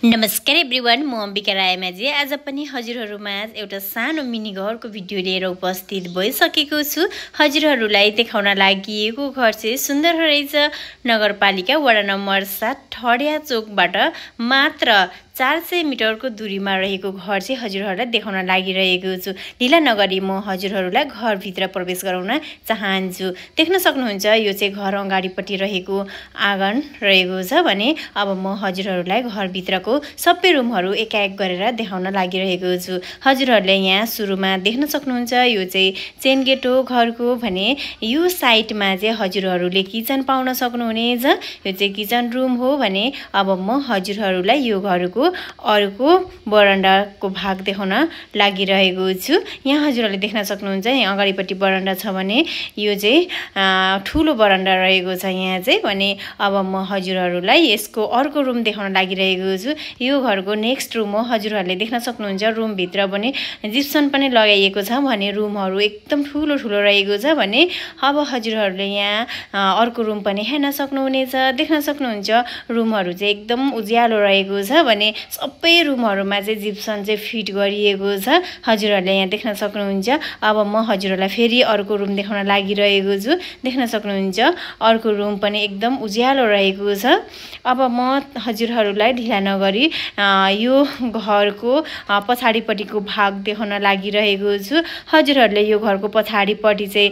नमस्कार एभ्रिवान, म अम्बिका रायमाझी आज पनि हजुरहरुमा एउटा सानो मिनी घरको भिडियो लिएर उपस्थित भइसकेको छु। हजुरहरुलाई देखाउन लागि यो घर चाहिँ सुन्दर रहेछ। नगरपालिका वडा नम्बर 7 ठडिया चोकबाट मात्र 400 मिटरको दूरीमा रहेको घर चाहिँ हजुरहरुलाई देखाउन लागिरहेको छु। ढिला नगरी म हजुरहरुलाई घर भित्र प्रवेश गराउन चाहन्छु। देख्न सक्नुहुन्छ यो चाहिँ घर अगाडिपट्टि रहेको आँगन रहेको छ भने अब म हजुरहरुलाई घर भित्रको सबै रुमहरु एकाएक गरेर देखाउन लागिरहेको छु। हजुरहरुले यहाँ सुरुमा देख्न सक्नुहुन्छ यो चाहिँ चेन गेट हो घरको भने यो साइडमा चाहिँ हजुरहरुले किचन पाउन सक्नुहुनेछ। यो चाहिँ किचन रुम हो भने अब म हजुरहरुलाई यो घरको अर्को बरन्डाको भाग देखाउन लागिरहेको छु। यहाँ हजुरहरुले देख्न सक्नुहुन्छ यहाँ अगाडिपट्टि बरन्डा छ भने यो चाहिँ ठूलो बरन्डा रहेको छ यहाँ चाहिँ भने अब म हजुरहरुलाई यसको अर्को रुम देखाउन लागिरहेको छु। यो घरको नेक्स्ट रुम हो। हजुरहरुले देख्न सक्नुहुन्छ रुम भित्र पनि जिप्सन पनि लगाइएको छ भने रुमहरु एकदम ठूलो ठूलो रहेको छ भने अब हजुरहरुले यहाँ अर्को रुम पनि हेर्न सक्नुहुनेछ। देख्न सक्नुहुन्छ रुमहरु चाहिँ एकदम उज्यालो रहेको छ भने सबै रुमहरुमा चाहिँ जिप्सन चाहिँ फिट गरिएको छ। हजुरहरुले यहाँ देख्न सक्नुहुन्छ। अब म हजुरहरुलाई फेरि अर्को रुम देखाउन लागिरहेको छु। देख्न सक्नुहुन्छ अर्को रुम पनि एकदम उज्यालो रहेको छ। अब म हजुरहरुलाई ढिला नगरी यो घरको पछाडीपट्टिको भाग देखाउन लागिरहेको छु। हजुरहरुले यो घरको पछाडीपट्टि चाहिँ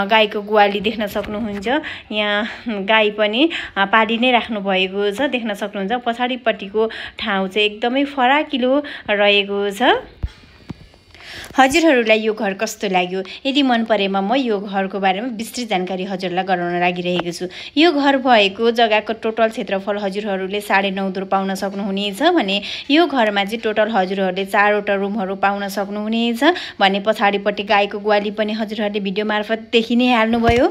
गाईको ग्वाली देख्न सक्नुहुन्छ। यहाँ गाई पनि पाली नै राख्नु भएको छ। देख्न सक्नुहुन्छ पछाडीपट्टिको ठाउँ चाहिँ एकदमै फराकिलो रहेको छ। हजुरहरुलाई यो घर कस्तो लाग्यो? यदि मन परेमा म यो घरको बारेमा विस्तृत जानकारी हजुरलाई गराउन लागिरहेको छु। यो घर भएको जग्गाको टोटल क्षेत्रफल हजुरहरुले 9.5 दुर पाउन सक्नुहुनेछ भने यो घरमा चाहिँ टोटल हजुरहरुले 4 वटा रुमहरु पाउन सक्नुहुनेछ भने पछाडीपट्टि गाईको ग्वाली पनि हजुरहरुले भिडियो मार्फत देखि नै हाल्नुभयो।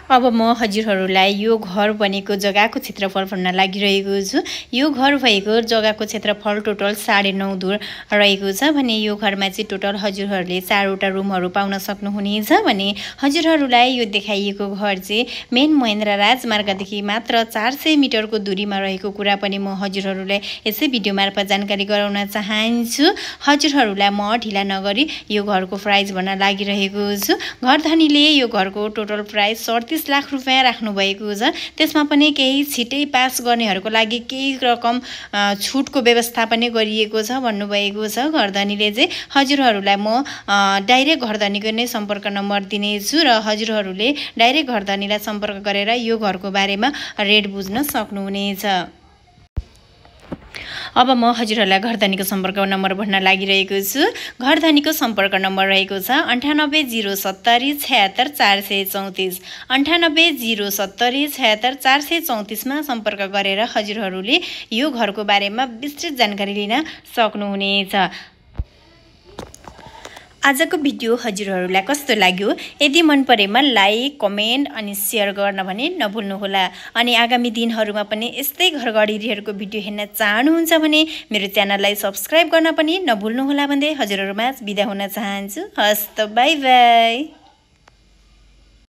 अब म हजुरहरुलाई यो घर बनेको जग्गाको क्षेत्रफल भन्न लागिरहेको छु। यो घर भएको जग्गाको क्षेत्रफल टोटल 9.5 दुर रहेको छ भने यो घरमा चाहिँ टोटल हजुरहरुले 4 वटा रुमहरु पाउन सक्नुहुनेछ भने हजुरहरुलाई यो देखाइएको घर चाहिँ मेन महेन्द्र राजमार्गदेखि मात्र 400 मिटरको दूरीमा रहेको कुरा पनि म हजुरहरुलाई यसै भिडियो मार्फत जानकारी गराउन चाहन्छु। हजुरहरुलाई म ढिला नगरी यो घरको प्राइस भन्न लागिरहेको छु। घरधनीले यो घरको टोटल प्राइस 37 लाख रुपैयाँ राख्नु भएको छ। त्यसमा पनि केही छिटै पास गर्नेहरुको लागि केही रकम छुटको व्यवस्था पनि गरिएको छ भन्नुभएको छ घरधनीले चाहिँ। हजुरहरुलाई म डाइरेक्ट घरधनीको नै सम्पर्क नम्बर दिनेछु र हजुरहरुले डाइरेक्ट घरधनीलाई सम्पर्क गरेर यो घरको बारेमा रेट बुझ्न सक्नुहुनेछ। अब म हजुरहरुलाई घरधनीको सम्पर्क नम्बर भन्न लागिरहेको छु। घरधनीको सम्पर्क नम्बर रहेको छ 980707 76 434 980707 76 434 मा सम्पर्क गरेर हजुरहरुले यो घरको बारेमा विस्तृत जानकारी लिन सक्नुहुनेछ। आजको भिडियो हजुरहरुलाई कस्तो लाग्यो? यदि मन परेमा लाइक, कमेन्ट अनि शेयर गर्न भने नभुल्नुहोला। अनि आगामी दिनहरुमा पनि यस्तै घरगढीहरुको भिडियो हेर्न चाहनुहुन्छ भने मेरो च्यानललाई सब्स्क्राइब गर्न पनि नभुल्नुहोला भन्दै हजुरहरुमा बिदा हुन चाहन्छु। हस्त बाइ बाइ।